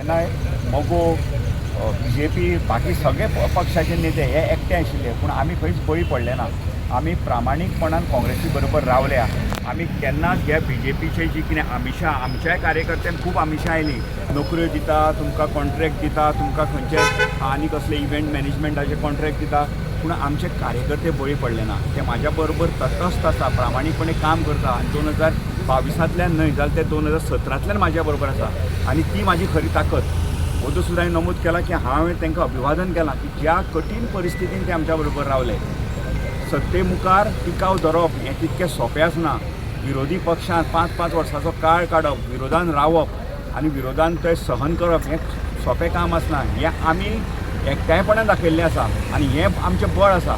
तेन्ना मगो, बीजेपी, बाकी सगळे पक्षाचे नेते हे एकटे आशिल्ले, पूण आमी खंयच बळी पडले ना. आमी प्रामाणीकपणान काँग्रेसी बरोबर रावल्या. आमी केन्नाच ह्या बीजेपीचे जी कितें आमिशां, आमच्याय कार्यकर्त्यांक खूब आमिशां आयलीं, नोकऱ्यो दिता तुमकां, कॉन्ट्रॅक्ट दिता तुमकां, खंयचे आनी कसले इव्हेंट मॅनेजमेंटाचे कॉन्ट्रॅक्ट दिता, पूण आमचे कार्यकर्ते बळी पडले ना. ते म्हाज्या बरोबर तटस्थ आसा, प्रामाणीकपणे काम करता आनी 2022तांतल्यान न्हय जाल्यार ते 2017तांतल्यान म्हाज्या बरोबर आसा आनी ती म्हाजी खरी ताकद. ओदो सुद्दां हांवें नमूद केलां की हांवें तांकां अभिवादन केलां की ज्या कठीण परिस्थितीन ते आमच्या बरोबर रावले. सत्ते मुखार टिकाव धरप हें तितकें सोंपें आसना. विरोधी पक्षांत 5-5 वर्सांचो काळ काडप, विरोधान रावप आनी विरोधान तें सहन करप हें सोंपें काम आसना. हें आमी एकठांयपणान दाखयल्लें आसा आनी हें आमचें बळ आसा.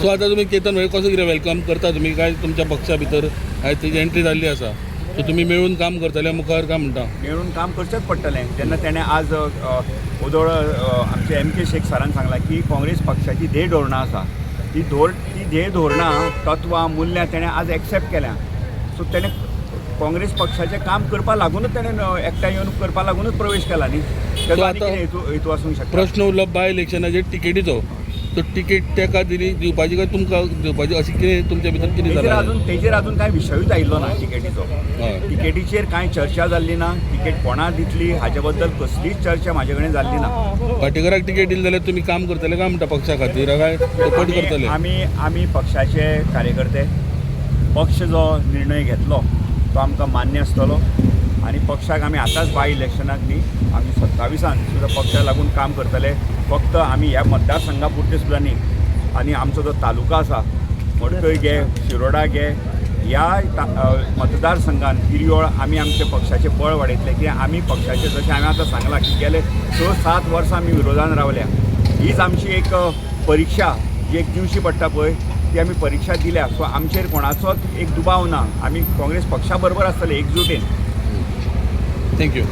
सो आतां तुमी केतन भाई कसो कितें welcome करता तुमी, काय तुमच्या पक्षा भितर आयज तेजी एंट्री जाल्ली आसा, सो तुमी मेळून काम करतले मुखार काय म्हणटा? मेळून काम करचेंच पडटलें. जेन्ना तेणें आज ओदोळ आमचे एम के शेख सरान सांगलां की काँग्रेस पक्षाची ध्येय धोरणां आसा, ती ध्येय धोरणां, तत्वां, मुल्यां तेणें आज एक्सेप्ट केल्या. सो तेणें काँग्रेस पक्षाचें काम करपा लागूनच, तेणें एकठांय येवन करपा लागूनच प्रवेश केला न्ही. तेजो आनी आतां कितें हेतू आसूंक शकता? प्रश्न उरलो बाय इलेक्शनाचेर टिकेटीचो, तो तिकेट तेका दिली दिवपाची काय तुमकां दिवपाची, अशें कितें तुमच्या भितर कितें तेजेर जालां? अजून कांय विशयूच आयिल्लो ना टिकेटीचो. टिकेटीचेर कांय चर्चा जाल्ली ना. तिकेट कोणा दितली हाजे बद्दल कसलीच चर्चा म्हाजे कडेन जाल्ली ना. पाटेकराक तिकेट दिली जाल्यार तुमी काम करतले काय म्हणटा पक्षा खातीर, काय सपोर्ट करतले? आमी आमी पक्षाचे कार्यकर्ते. पक्ष जो निर्णय घेतलो तो आमकां मान्य आसतलो आनी पक्षाक आमी आतांच बाय इलेक्शनाक न्ही, आमी 27आन सुद्दां पक्षाक लागून काम करतले. फक्त आमी ह्या मतदारसंघा पुरते सुद्दां न्ही, आनी आमचो जो तालुका आसा, मडकय घे, शिरोडा घे, ह्या मतदारसंघान पिरयोळ आमी आमच्या पक्षाचें बळ वाडयतले की आमी पक्षाचें, जशें हांवें आतां सांगलां की गेले 6-7 वर्सां आमी विरोधान रावल्या. हीच आमची एक परिक्षा जी एक दिवची पडटा पळय, ती आमी परिक्षा दिल्या. सो आमचेर कोणाचोच एक दुबाव ना. आमी काँग्रेस पक्षा बरोबर आसतले एकजुटीन. Thank you.